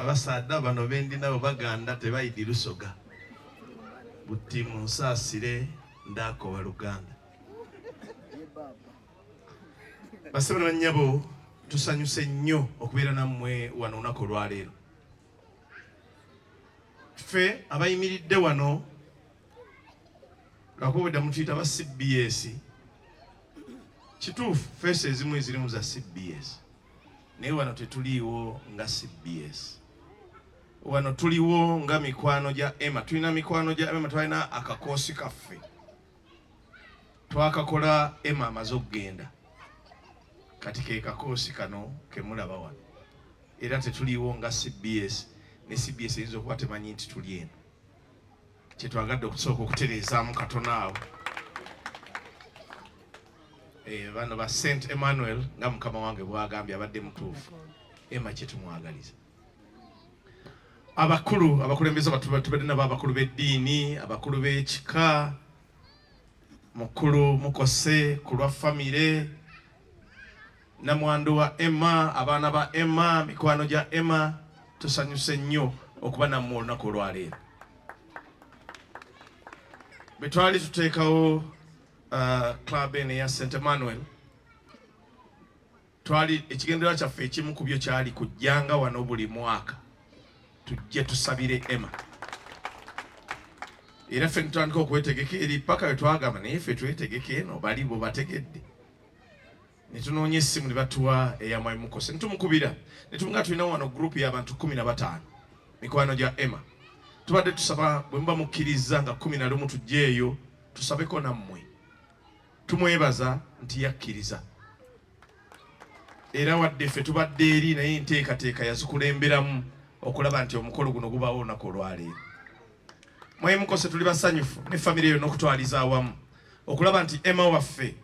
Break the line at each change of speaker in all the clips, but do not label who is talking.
Abasaadha bano bendi nabo Baganda tebaidi Lusoga. Buti munsaasire ndakoba Luganda. Basebo ne bannyabo, tusanyuse nnyo okubeera nammwe wano olunaku olwaleero. Ffe abayimiridde wano lwakuba obwedda mutuyita ba CBS, kituufu feesi ezimu ezirimu za CBS, naye wano tetuliiwo nga CBS. Wano tuliwo nga mikwano gya Emma. Tulina mikwano gya Emma, twalina akakoosi kaffe twakakola Emma amaze okugenda, kati ke kakoosi kano kemulaba wano. Era tetuliiwo nga CBS, ne CBS eyinza okuba temanyi nti tuli eno. Kyetwagadde okusooka okutereezaamu katono awo. Bano ba Saint Emmanuel nga mukama wange bwagambye abadde mutuufu. Emma kyetumwagaliza. Abakulu abakulembeze tubadde nabo, abakulu b'eddiini, abakulu b'ekika, mukulu Mukose ku lwa famire, namwandu wa Emma, abaana ba Emma, mikwano gya Emma, tusanyuse nnyo okuba nammwe olunaku olwaleero. Bwe twali tuteekawo club eno eya St Emmanuel, twali ekigendererwa kyaffe ekimu ku byo kyali kujjanga wano buli mwaka tujje tusabire Emma. Era ffe ntutandika okwetegeka eri paka we twagamba, naye ffe twetegeke eno bali bo bategedde. Ne tunoonya essimu ne batuwa eya Mwami Mukose, ne tumukubira ne tumugaa tulina wano group y'abantu 15 mikwano gya Emma, tubadde tusaba bwe muba mukkirizza nga 11 tujjeeyo tusabeko nammwe. Tumwebaza nti yakkiriza, era wadde ffe tubadde eri naye enteekateeka yazikulemberamu okulaba nti omukolo guno gubaawo olunaku olwaleero. Mwami Mukose, tuli basanyufu ne famire yonna okutwaliza awamu okulaba nti Emma waffe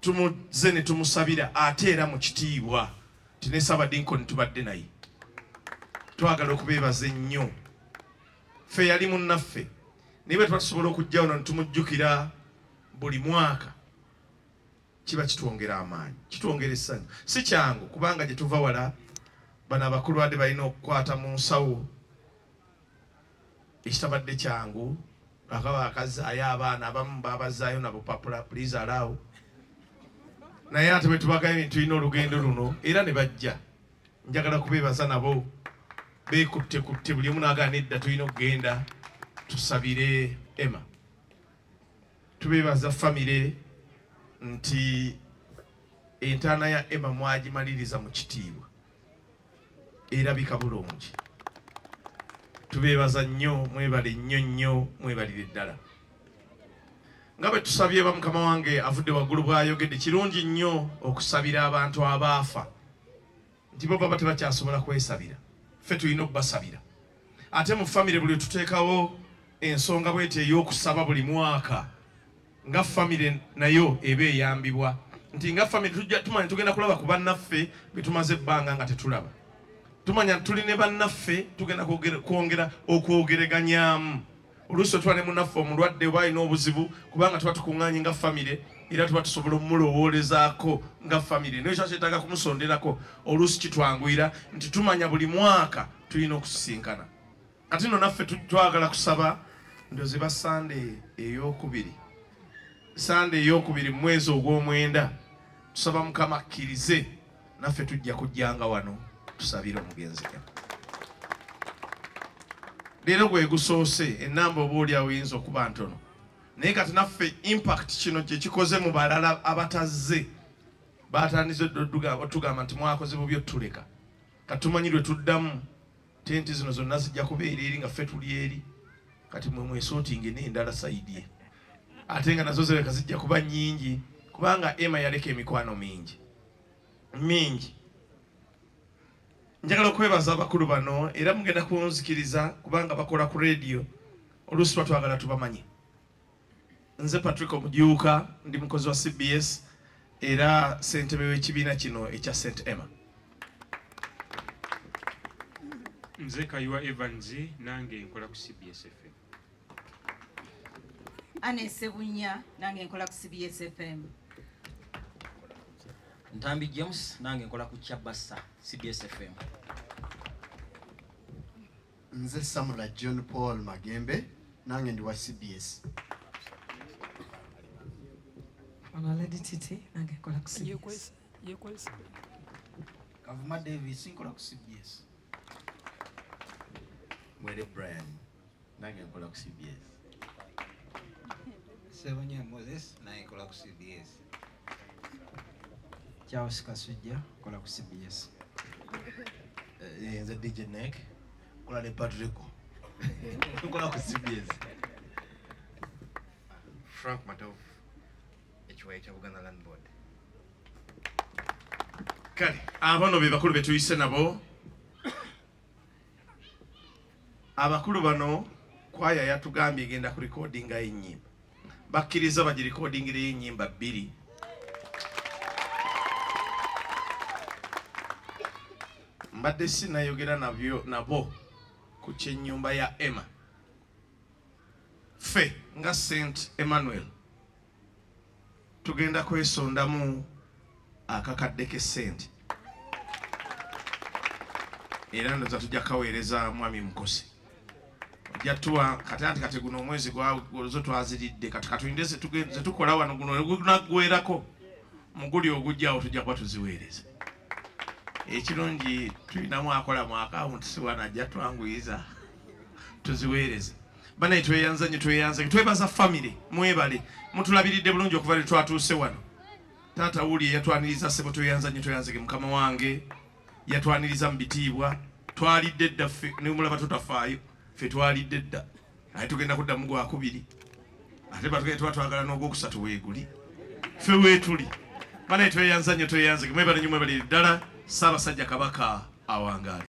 tumuze ne tumusabira ate era mu kitiibwa nti ne Ssaabadinkoni tubadde naye. Twagala okubeebaza ennyo. Ffe yali munnaffe, naye bwe tuba tusobola okujja wano ne tumujjukira buli mwaka kiba kitwongera amaanyi, kitwongera essanyu. Si kyangu kubanga gye tuva wala, bano abakulu badde balina okukwata mu nsawo ekitabadde kyangu, akaba akazzaayo abaana abamu babazzaayo na bupapula, please allow. Naye ate bwe tubagambye nti tulina olugendo luno era ne bajja. Njagala kubeebaza nabo beekutte kutte buli omu n'agaana nedda tulina okugenda tusabire Emma. Tubeebaza famire nti entaana ya Emma mwagimaliriza mu kitiibwa, erabika bulungi. Tubeebaza nnyo, mwebale nnyo nnyo, mwebalire ddala. Nga bwe tusabye ba mukama wange avudde waggulu bw'ayogedde, kirungi nnyo okusabira abantu abaafa nti bo baba tebakyasobola kwesabira, ffe tulina okubasabira. Ate mu famire buli tuteekawo ensonga bw'eti ey'okusaba buli mwaka nga famire nayo eba eyambibwa nti nga famire tujja tumanya tugenda kulaba ku bannaffe be tumaze ebbanga nga tetulaba, tumanya tuli ne bannaffe tugenda kwongera okwogereganyaamu. Oluusi otuba ne munnaffe omulwadde oba alina obuzibu, kubanga tuba tukuŋŋaanye nga famire era tuba tusobola omulowoolezaako nga famire, naye kiba kyetaaga kumusonderako. Oluusi kitwanguyira nti tumanya buli mwaka tulina okusisinkana. Kati nno naffe twagala kusaba ndozi ba Sande ey'okubiri, Sande ey'okubiri mu mwezi ogw'omwenda, tusaba Mukama akkirize naffe tujja kujjanga wano tusabire omugenzi. Leero gwe gusoose, ennamba oba oli awo eyinza okuba ntono, naye kati naffe impact kino kye kikoze mu balala abatazze batandise otugamba nti mwakoze bubi otuleka. Kati tumanyi lwe tuddamu tenti zino zonna zijja kubeera eri nga ffe tuli eri, kati mwe mwesootinge n'endala sayidi, ate nga nazo zirabika zijja kuba nnyingi kubanga Emma yaleka emikwano mingi mingi. Njagala okwebaza abakulu bano, era mugenda kunzikiriza kubanga bakola ku radio, oluusi tuba twagala tubamanye. Nze Patrick Omujuuka, ndi mukozi wa CBS era ssentebe w'ekibiina kino ekya St Emma.
Nze Kayiwa Evans, nange nkola ku CBS FM.
Anne Sebunya, nange nkola ku CBS FM.
Ntambi James, nange nkola ku Chabasa CBS FM. Nze Samula John Paul Magembe, nange ndi wa CBS.
Ono Lady Titi, nange nkola ku CBS.
Kavuma Davis, nkola ku CBS.
Mwere Brian, nange nkola ku CBS.
Ssebunya Moses, naye nkola ku CBS.
Charles Kasujja, nkola ku CBS.
Nze DJ Nek, nkola ne Patrico. Nkola ku CBS.
Frank Matov, ekiwayi kya Buganda Land Board.
Kale abano be bakulu be tuyise nabo. Abakulu bano kwaya yatugambye egenda ku recordinga ennyimba, bakkiriza bagirecordingireyo ennyimba 2. Mbadde sinayogera nabo ku kyennyumba ya Emma. Ffe nga St Emmanuel tugenda kwesondamu akakadde k'essente, era ndowooza tujja kaweereza mwami Mukosi. Ojja tuwa kati anti kati guno omwezi gwazo twaziridde, kati katulinde ze tukola wano, guno gunaggwerako muguli ogujjawo tujja kuba tuziweereza. Ekirungi tulinamu akola mu akawunti, si wano ajja twanguyiza tuziweereze. Banaye tweyanza nnyo, tweyanza, twebaza family, mwebale mutulabiridde bulungi okuva lwe twatuuse wano. Taata wuli yatwaniriza ssebo, tweyanza nnyo, tweyanzege mukama wange, yatwaniriza mu bitiibwa. Twalidde dda ffe, ne mulaba tutafaayo, ffe twalidde dda, ate tugenda kuddamu gwakubiri, ate batugenda tuba twagala n'ogwokusatu weeguli, ffe weetuli. Banaye tweyanza nnyo, tweyanzege, mwebale nnyo, mwebalire ddala. Ssaabasajja Kabaka awangaale.